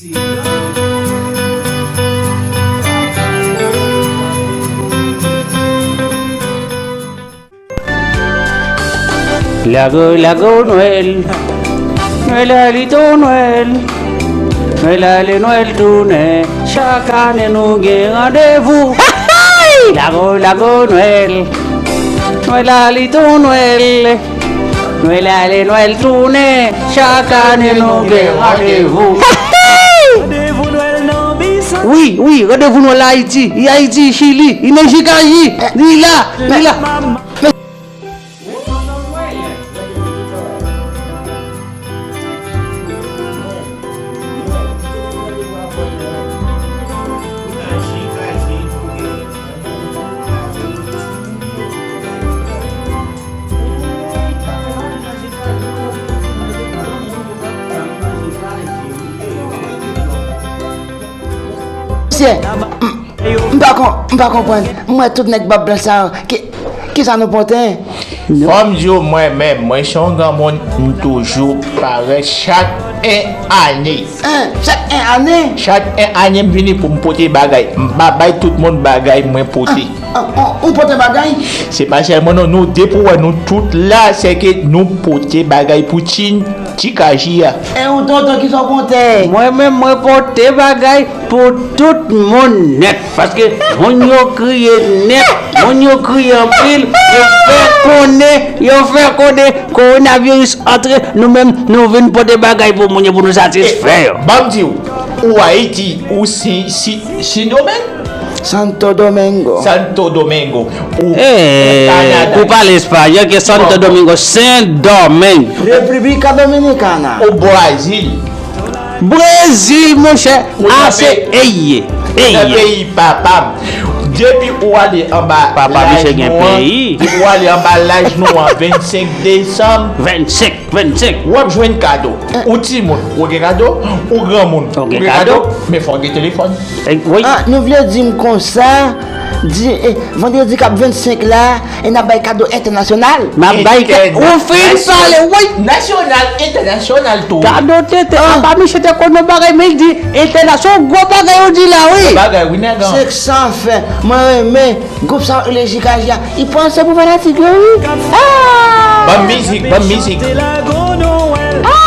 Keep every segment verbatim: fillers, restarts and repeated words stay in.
Lago, lago Nwèl. Nwèl la li tou Nwèl. Nwèl la li Nwèl tounen. Chak ane nou gen randevou. Lago, lago Nwèl. Nwèl la li tou Nwèl. Nwèl la li Nwèl tounen. Chak ane nou gen randevou. Wi, wi, randevou Nwèl Ayiti. I Ayiti, Chili, i nan J K J. Li la, li la. Mesye, m, m pa kon, m pa konprann. M wè tout nèg bab blanch sa yo. Ki, kisa nou pote? Fò m di w, mwen menm, mwen se yon granmoun, m toujou parèt chak en ane. Hein, chak en ane? Chak en ane, m vini pou m pote bagay. M pa bay tout moun bagay mwen pote. Ah, ah, ah, ou pote bagay? Se pa sèlman nou, nou, depi w wè nou tout la, se ke nou pote bagay pou Tchin. Ti kaji a. E ou tonton, kisa w pote? Mwen menm, mwen pote bagay pou tout moun nèt. Paske moun yo kriye nèt, moun yo kriye anpil, yo fè konnen, yo fè konnen kowonaviris antre, nou menm, nou vin pote bagay pou moun yo, pou nou satisfè yo. Ban m di w, ou Ayiti, ou si, si, Sendomeng? Santo Domingo. Santo Domingo. Ou, ou Kanada. Ou pale espayòl, ke Santo Domingo, Sendomeng. República Dominicana. Ou Brazil. Brezil, monchè, ase, ey, ey. Nan peyi papa m. Depi ou ale anba laj nou an, depi ou ale anba laj nou an, vennsenk desanm. Vennsenk. Vennsenk. W ap jwenn kado. Ou timoun, ou gen kado. Ou granmoun, ou gen kado. Men fò w gen telefòn. Ah, nou vle di m konsa, di, eh, vandredi k ap vennsenk la, e n ap bay kado entènasyonal. M ap bay ka-, ou fin pale, wi. Nasyonal, entènasyonal tou. Kado tete, apa misye te konn yon bagay, men l di entènasyonal, gwo bagay ou di la, wi. Gwo bagay, wi, nèg an. Se sa fè, mwen renmen. Gwoup sa yo rele J K J a, li panse pou fanatik yo, wi. Ah! Ban m mizik, ban m mizik. Ah!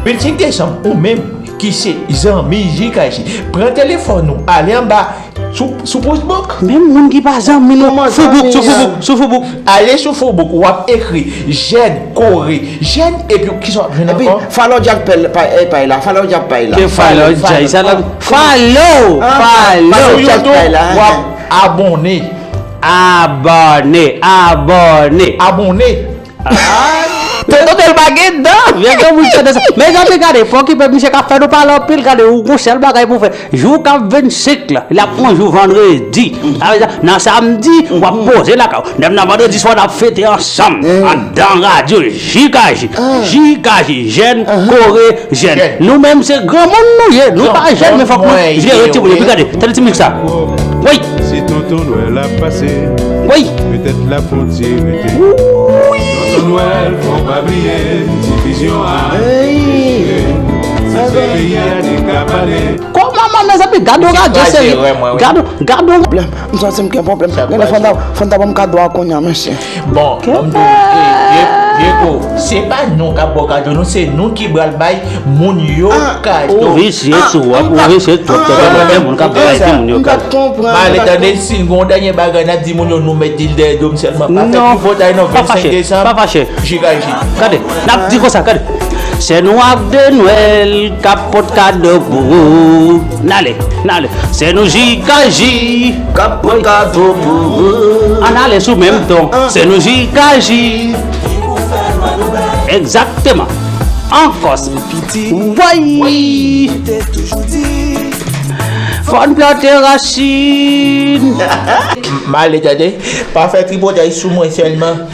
Vennsenk desanm, ou menm ki se zanmi J K J, pran telefòn ou, ale anba sou, sou Facebook. Menm moun ki pa zanmi nou, Facebook, sou Facebook, sou Facebook. Ale sou Facebook, w ap ekri Jèn Kore, Jèn, epi kisa w ap jwenn ankò? Epi follow Jack Pay la, follow, follow. Follow, follow. Sou YouTube, w ap abòne. Abòne, abòne. Abòne. Ah, tonton Del pa gen dan. Vye granmoun tande sa. Mezanmi, gade, fò okipe misye k ap fè nou pale anpil. Gade, ou gon sèl bagay pou fè. Jou k ap vennsenk la, l ap pran jou vandredi. Sa vle di, nan samdi, w ap poze lakay ou. Depi nan vandredi swa, n ap fete ansanm. Anndan radyo J K J. J K J, Jèn Kore Jèn. Nou menm se granmoun nou ye. Nou pa jèn, men fòk nou jere timoun yo. Epi gade, tande ti mizik sa. Wi. Si tonton Nwèl ap pase, wi, petèt l ap fon ti rete. Wi. Tonton Nwèl, fò w pa bliye divizyon a. Wi. Se peyi a li ka pale. Kòman, mezanmi, gade yon radyo serye. Gade, gade yon pwoblèm. M santi m gen pwoblèm. Genlè fò n ta, fò n ta ban m kado a kounye a, mesye. Bon, ban m di w, eh, Diego, se pa nou k ap ba w kado, non, se nou ki pral bay moun yo kado. Ou visye tou, w ap, ou visye tou, w ap tande moun k ap bay moun yo kado. M pa t konprann. M ale tande, si n gen yon dènye bagay, n ap di moun yo nou mèt di l dèyè do m sèlman. Pa fè pivotay non, vennsenk desanm. Pa fache, pa fache. J K J. Gade, n ap di konsa, gade. Se nou ak de Nwèl k ap pot kado pou ou. N ale, n ale. Se nou J K J k ap pot kado pou ou. Ann ale sou menm ton. Se nou J K J. Egzakteman. Ankò se piti. Woy! Fò n plante rachin. M ale tande. Pa fè tripotay sou mwen sèlman.